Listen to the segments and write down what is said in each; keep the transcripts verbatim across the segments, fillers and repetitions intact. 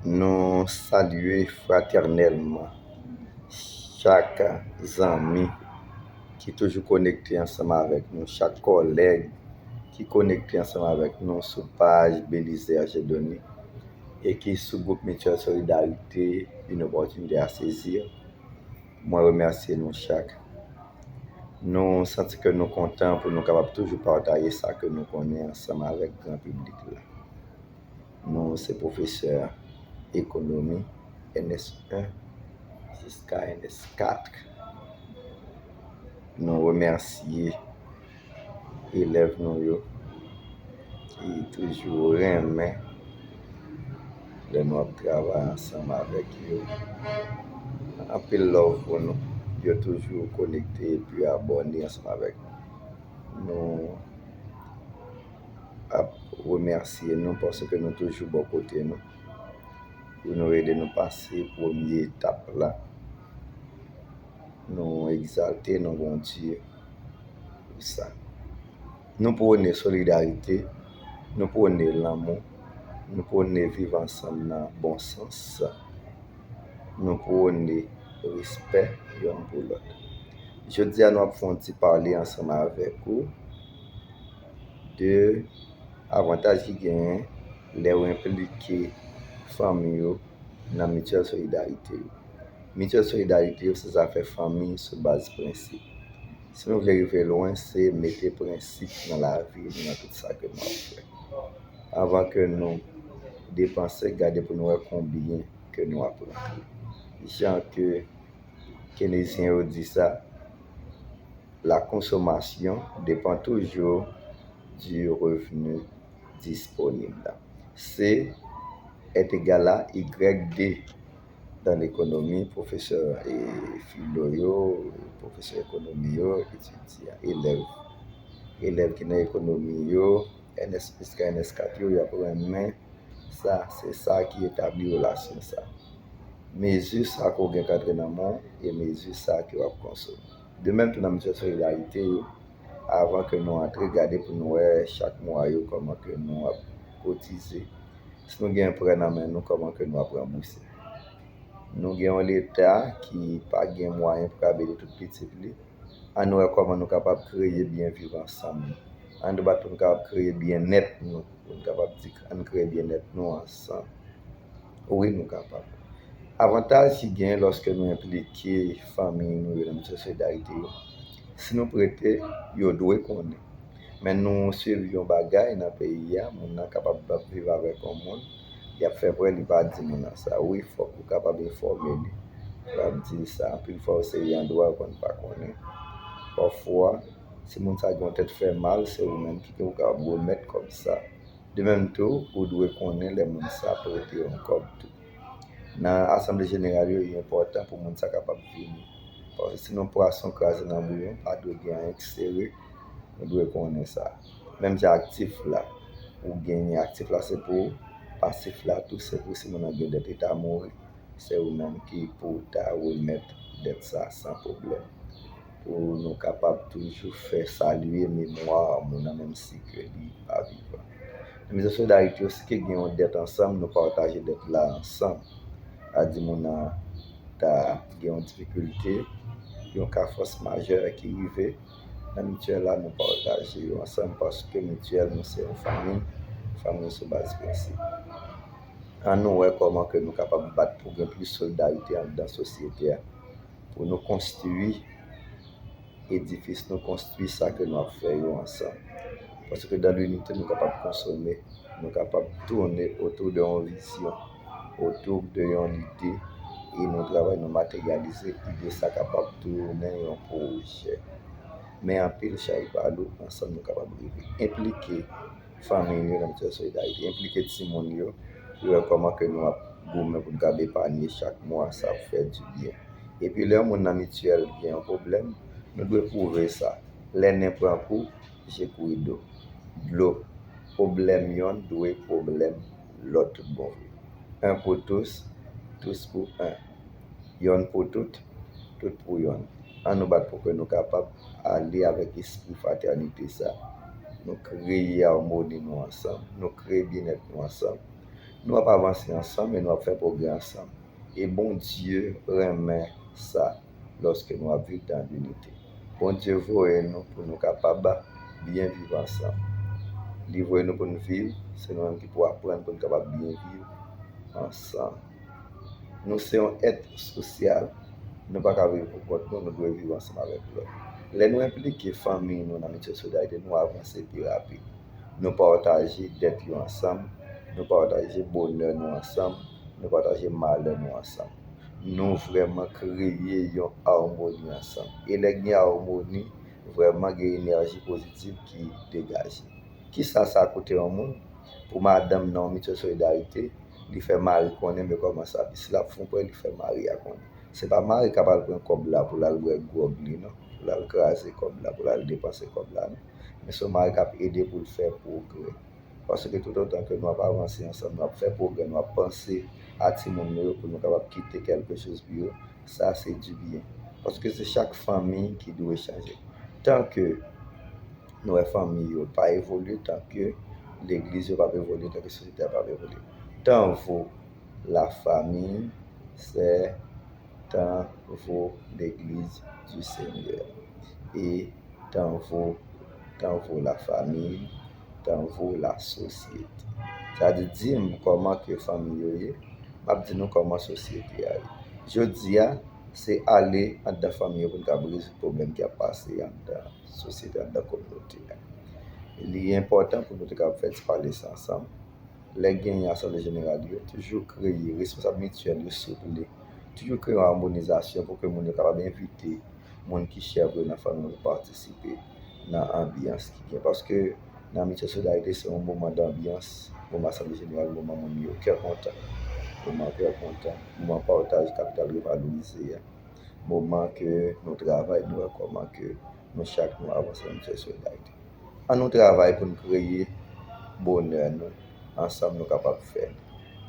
Nou salye fratènèlman chak zanmi ki toujou konekte ansanm avèk nou, chak kòlèg ki konekte ansanm avèk nou sou paj Belizaire Dieudonné e ki sou gwoup Mutuelle Solidarité, Une opportunité à saisir. Mwen remèsye nou chak. Nou santi ke nou kontan pou nou kapab toujou pataje sa ke nou konnen ansanm avèk gran piblik la. Nou se pwofesè ekonomi N S un jiska N S kat. Nou remèsye elèv nou yo ki toujou renmen lè nou ap travay ansanm avèk yo. Anpil love pou nou. Yo toujou konekte epi abòne ansanm avèk nou. Nou ap remèsye nou paske nou toujou bò kote nou pou nou ede nou pase premye etap la. Nou egzalte non Bondye pou sa. Nou pwone solidarite, nou pwone lanmou, nou pwone viv ansanm nan bon sans, nou pwone respè yonn pou lòt. Jodi a, nou ap fè yon ti pale ansanm avèk ou de avantaj ki genyen lè w enplike fanmi yo nan mityèl solidarite yo. Mityèl solidarite yo se zafè fanmi sou baz prensip. Si nou vle rive lwen, se mete prensip nan lavi nou, nan tout sa ke nou ap fè. Anvan ke nou depanse, gade pou nou wè konbyen ke nou ap rantre. Jan ke kenezyen yo di sa, la consommation dépend toujours du revenu disponible. C est égal à Y D dans l'économie, pwofesè e filo yo, pwofesè ekonomi yo, etidyan, elèv, elèv ki nan ekonomi yo, N S jiska N S kat yo, y ap renmen sa, se sa ki etabli relasyon sa. Mezi sa ke w gen k antre nan men w e mezi sa ke w ap konsome. De menm tou nan mityèl solidarite yo, avan ke nou antre, gade pou nou wè chak mwa yo kòman ke nou ap kotize. Si nou gen prè nan men nou, kòman ke nou ap ranbouse. Nou gen yon Leta ki pa gen mwayen pou kapab ede tout pitit li. Ann wè kòman nou kapab kreye byen viv ansanm. Ann bat pou nou kapab kreye byennèt nou, pou nou kapab di, ann kreye byennèt nou ansanm. Wi, nou kapab. Avantaj ki gen lòske nou enplike fanmi nou yo nan misyè solidarite yo, si nou prete, yo dwe konnen. Men nou swiv yon bagay nan peyi a, moun nan kapab ap viv avèk yon moun, y ap fè prè, li pa di moun nan sa. Wi, fòk ou kapab enfòme li. Ou ap di sa. Anpil fwa, se yon dwa ou konn pa konnen. Pafwa, si moun sa gen yon tèt fè mal, se ou menm ki gen pou kapab remèt kòb sa. De menm tou, ou dwe konnen lè moun sa prete yon kòb tou. Nan asanble jeneral yo, li enpòtan pou moun sa kapab vini. Paske sinon, pwason kraze nan bouyon, pa dwe gen anyen ki sere, nou dwe konnen sa. Menm jan aktif la, ou genyen aktif la, se pou ou, pasif la tou, se pou si moun nan gen dèt, li ta mouri, se ou menm ki pou ta remèt dèt sa san pwoblèm. Pou nou kapab toujou fè salye memwa moun nan, menm si ke li pa vivan. Nan mize solidarite yo, si ke gen yon dèt ansanm, nou pataje dèt la ansanm. A di moun nan ta gen yon difikilte, yon ka fòs majè ki rive, nan mityèl la, nou pataje yo ansanm paske mityèl nou se yon fanmi, fanmi sou baz prensip. Ann nou wè kòman ke nou kapab bat pou gen plis solidarite anndan sosyete a, pou nou konstwi edifis, nou konstwi sa ke nou ap fè yo ansanm. Paske dans l'unité, nou kapab konsome, nou kapab tounen otou de yon vizyon, otou de yon lide, e nou travay, nou materyalize, ide sa kapab tounen yon pwojè. Men anpil chay pa lou, ansanm nou kapab rive. Enplike fanmi nou nan mityèl solidarite, enplike timoun yo, pou yo wè kòman ke nou ap goumen pou nou kapab epanye chak mwa, sa ap fè dibyen. Epi lè yon moun nan mityèl gen yon pwoblèm, nou dwe pwouve sa. Lè nen pran kou, je kouri dlo. Dlo. Pwoblèm yonn dwe pwoblèm lòt tout bon vre. Un pour tous, tous pour un. Yonn pou tout, tout pou yonn. Ann nou bat pou ke nou kapab ale avèk espri fratènite sa. Nou kreye amoni nou ansanm, nou kreye byennèt nou ansanm. Nou ap avanse ansanm e nou ap fè pwogrè ansanm. E Bondye renmen sa lòske nou ap viv dan linite. Bondye voye nou pou nou kapab byen viv ansanm. Li voye nou pou nou viv, se nou menm ki pou aprann pou nou kapab byen viv ansanm. Nou se yon èt sosyal. Nou pa ka viv pou kont nou, nou dwe viv ansanm avèk lòt. Lè nou enplike fanmi nou nan mityèl solidarite, nou avanse pi rapid. Nou pataje dèt yo ansanm, nou pataje bonè nou ansanm, nou pataje malè nou ansanm. Nou vrèman kreye yon amoni ansanm. E lè gen amoni, vrèman gen enèji pozitiv ki degaje. Kisa sa koute yon moun? Pou madanm nan yon mityèl solidarite, li fè mari konnen men kòman sa, si l ap fon prè, li fè mari a konnen. Se pa mari k ap al pran kòb la pou l al bwè gwòg li non, pou l al kraze kòb la, pou l al depanse kòb la non. Men se yon mari k ap ede pou l fè pwogrè. Paske toutotan ke nou ap avanse ansanm, nou ap fè pwogrè, nou ap panse a timoun nou yo pou nou kapab kite kèlke choz pou yo, sa se di byen. Paske se chak fanmi ki dwe chanje. Tan ke nou wè fanmi yo pa evolye, tan ke legliz yo p ap evolye, tan ke sosyete a p ap evolye. Tant vaut la famille, c'est tant vaut l'église du Seigneur. E tant vaut, tant vaut la famille, tant vaut la société. Sa di, di m kòman ke fanmi yo ye, m ap di nou kòman sosyete a ye. Jodi a, se ale anndan fanmi yo pou n kapab rezoud pwoblèm ki ap pase anndan sosyete, anndan kominote a. Li enpòtan pou nou te kapab fè ti pale sa ansanm. Lè genyen asanble jeneral yo, toujou kreye responsab mityèl yo souple. Toujou kreye yon amonizasyon pou ke moun yo kapab envite moun ki chè pou yo nan fanmi yo pou patisipe nan anbyans ki gen. Paske nan mityèl solidarite, se yon moman danbyans, moman asanble jeneral, moman moun yo kè kontan, moman kè kontan, moman pataj kapital revalorize a, moman ke nou travay, nou wè kòman ke nou chak nou avanse nan mityèl solidarite. An nou travay pou n kreye bonè nou, ansanm nou kapab fè l.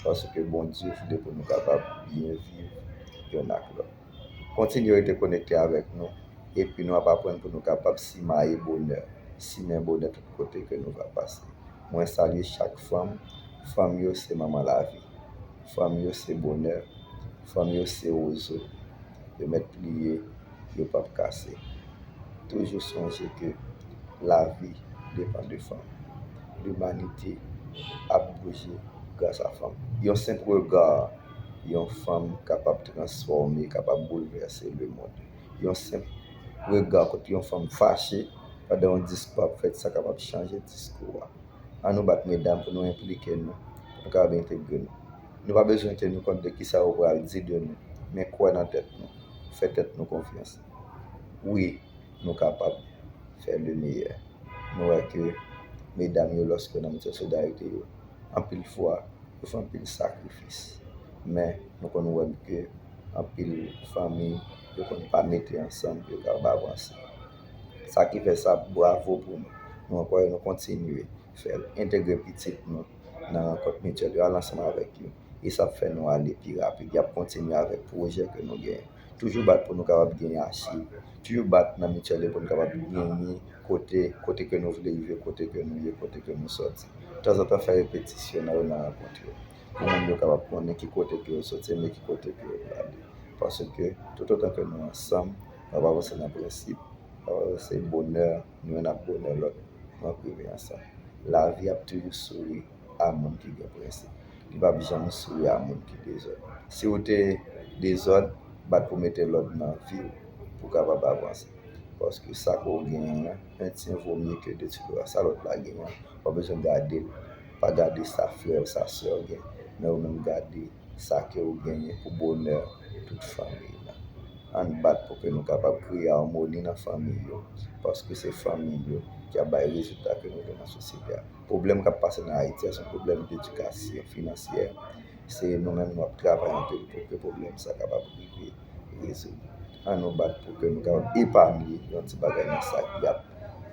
Paske Bondye vle pou nou kapab byen viv yonn ak lòt. Kontinye rete konekte avèk nou, epi nou ap aprann pou nou kapab simaye bonè, simen bonè tout kote ke nou va pase. Mwen salye chak fanm. Fanm yo se manman lavi. Fanm yo se bonè. Fanm yo se wozo. Yo mèt pliye, yo p ap kase. Toujou sonje ke lavi depann de fanm. Limanite ap bouje gras a fanm. Yon senp rega yon fanm kapab transfòme, kapab boulvèse lemonn. Yon senp rega kote yon fanm fache pandan yon diskou ap fèt, sa kapab chanje diskou a. An nou bat medam pou nou enplike nou, pou nou kapab entegre nou. Nou pa bezwen teni kont de kisa yo pral di de nou, men kwè nan tèt nou, fè tèt nou konfyans. Wi, nou kapab fè le meyè. Nou wè ke medam yo, lòske yo nan mityèl solidarite yo, anpil fwa, yo fè anpil sakrifis. Men, nou konn wè ke anpil fanmi, yo konn pa mete ansanm pou yo kapab avanse. Sa ki fè sa, bravo pou nou. Nou ankouraje nou kontinye fè l. Entegre pitit nou nan rankont mityèl yo, al ansanm avèk yo. E sa ap fè nou ale pi rapid. Y ap kontinye avèk pwojè ke nou genyen. Toujou bat pou nou kapab genyen achiv. Toujou bat nan mityèl yo pou nou kapab genyen kote, kote ke nou vle rive, kote ke nou ye, kote ke nou sòti. Tanzantan fè repetisyon nan yo, nan rankont yo. Pou moun yo kapab konnen ki kote ke yo sòti, men ki kote ke yo prale. Paske toutotan ke nou ansanm, n ap avanse nan prensip, n ap avanse bonè, nou youn ap bonè lòt, nou ap rive ansanm. Lavi ap toujou souri a moun ki gen prensip. Li p ap janm souri a moun ki dezòd. Si w te dezòd, bat pou mete lòd nan vi w pou w kapab avanse. Paske sa ke w genyen an, un tien vaut mieux que deux tu l'auras. Sa lòt la genyen an, w pa bezwen gade l. Pa gade sa frè w, sa sè w gen, men ou menm gade sa ke w genyen pou bonè tout fanmi w lan. Ann bat pou ke nou kapab kreye amoni nan fanmi yo, paske se fanmi yo ki ap bay rezilta ke nou gen nan sosyete a. Pwoblèm k ap pase nan Ayiti a, se yon pwoblèm dedikasyon finansyè. Se nou menm nou ap travay anpil pou ke pwoblèm sa kapab rive rezoud. Ann nou bat pou ke nou kapab epanye yon ti bagay nan sa ki ap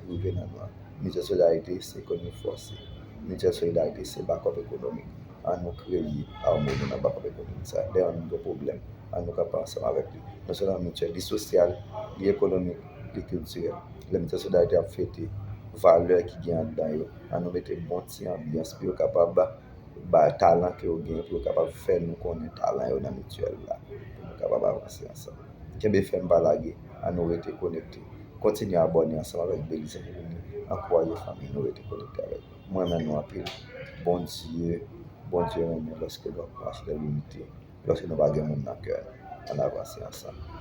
rive nan nou an. Mityèl Solidarite se ekonomi fòse. Mityèl Solidarite se bakòp ekonomik. Ann nou kreye amoni nan bakòp ekonomik sa. Lè yon moun gen pwoblèm, ann nou kanpe ansanm avèk li. Non sèlman mityèl, li sosyal, li ekonomik, li kiltirèl. Lè Mityèl Solidarite ap fete valè ki gen anndan yo, ann nou mete bon ti anbyans pou yo kapab ba talan ke yo genyen pou yo kapab fè nou konnen talan yo nan mityèl la, pou nou kapab avanse ansanm. Kenbe fèm, pa lage, ann nou rete konekte. Kontinye abòne ansanm avèk Belize pou vini ankouraje fanmi nou rete konekte avèk nou. Mwen renmen nou anpil. Bondye, Bondye renmen lòske nou ap mache nan linite, lòske nou pa gen moun nan kè nou. Ann avanse ansanm.